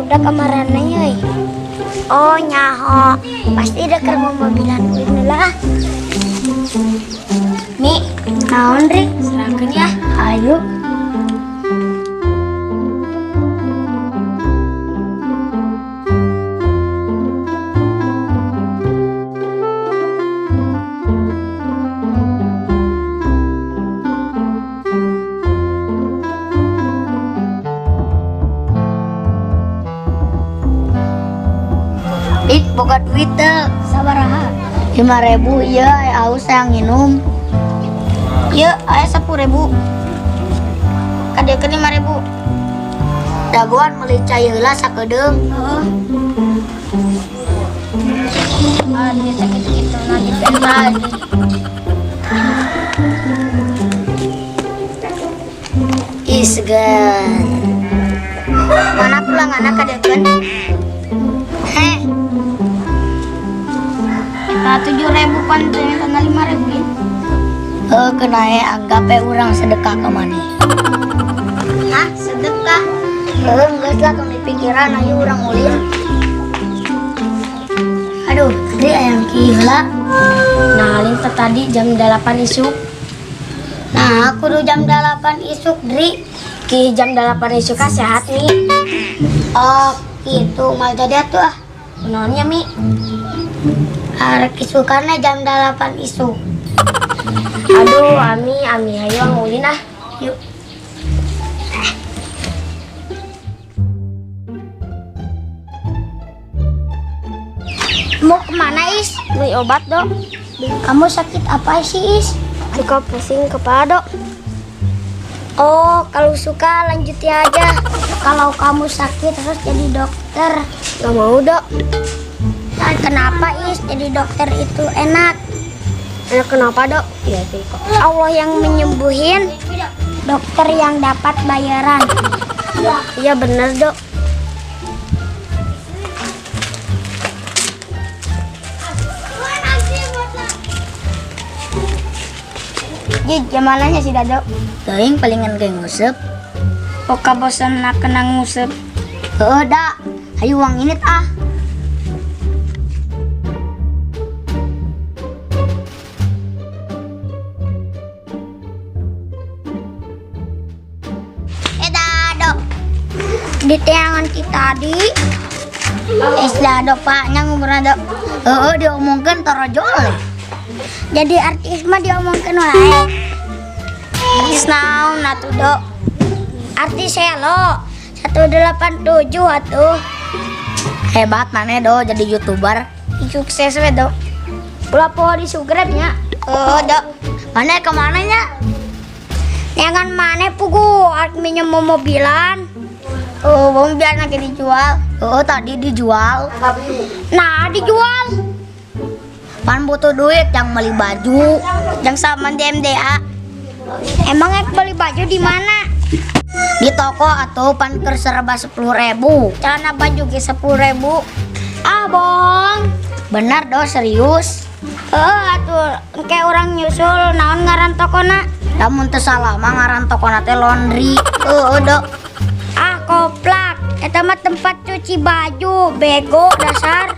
Barudak kamarana euy. Oh, nyaho. Pasti da keur mobilan ulin lah. Mi, naon, Ri? Serahkeun ya. Ayo. Ik boga duit teu? Sabaraha? 5.000 ieu, aya aus hayang nginum. Ieu aya 10.000. Kadiekeun 5.000. Dagoan meuli cai heula sakedeung. Heeh. Ah, dia sakit-gitu nanti lagi. Ih, seger. Mana pulang anak kadiekeun? Heh. Eta 7.000 pan ternyata 5.000 ya. Heuh, keun we, anggap we urang sedekah ka maneh. Hah, sedekah? Heuh, geus lah, tong dipikiran, ayo urang ulin. Aduh, Ri, hayang kieu heula. Nah, lin teh tadi jam 8 isuk. Nah, kudu jam 8 isuk, Dri. Ki jam 8 isuk kan sehat nih. Oh, gitu. Mal jadi atuh ah. Kunaonnya, Mi? Arek isukanna jam 8 isuk. Aduh, Ami, Ami, ayo ngulin ah. Yuk. Mau kemana, Is? Beli obat, Dok. Kamu sakit apa sih, Is? Suka pusing kepala, Dok. Oh, kalau suka lanjuti aja. Kalau kamu sakit harus jadi dokter. Gak mau, Dok. Nah, kenapa, Is? Jadi dokter itu enak. Enak kenapa, Dok? Ya, Allah yang menyembuhin, dokter yang dapat bayaran. Iya bener, Dok. Ji, jamananya sih, Dado. Teuing, palingan ge nguseup. Poka bosan nak kena nguseup. Heueuh da. Hayu uang ini ah. Eh, Dado. Di teangan kita tadi. Eh, Dado, Pak, nyang umurna, Dok. Heueuh, diomongkeun torojol. Jadi artis mah diomongkeun wae. Artis naon atuh, Dok? Artis selo 187 atuh. Hebat maneh, Do, jadi YouTuber. Sukses we, Dok. Ulah poho di subscribe nya. Oh, Dok. Maneh kemana nya? Jangan maneh pugu arek minjem mobilan. Oh, bom biar nanti dijual. Oh, tadi dijual. Nah, dijual. Pan butuh duit yang beli baju, Yang sama di MDA. Emang ek beli baju di mana? Di toko atau pan keur serba 10.000. Celana baju ge 10.000. Ah, bohong. Benar, Do, serius. Eh, atuh engke urang nyusul naon ngaran tokona? Lamun teu salah mah ngaran tokona teh laundry. Heueuh, Dok. Ah, koplak. Eta mah tempat cuci baju, bego dasar.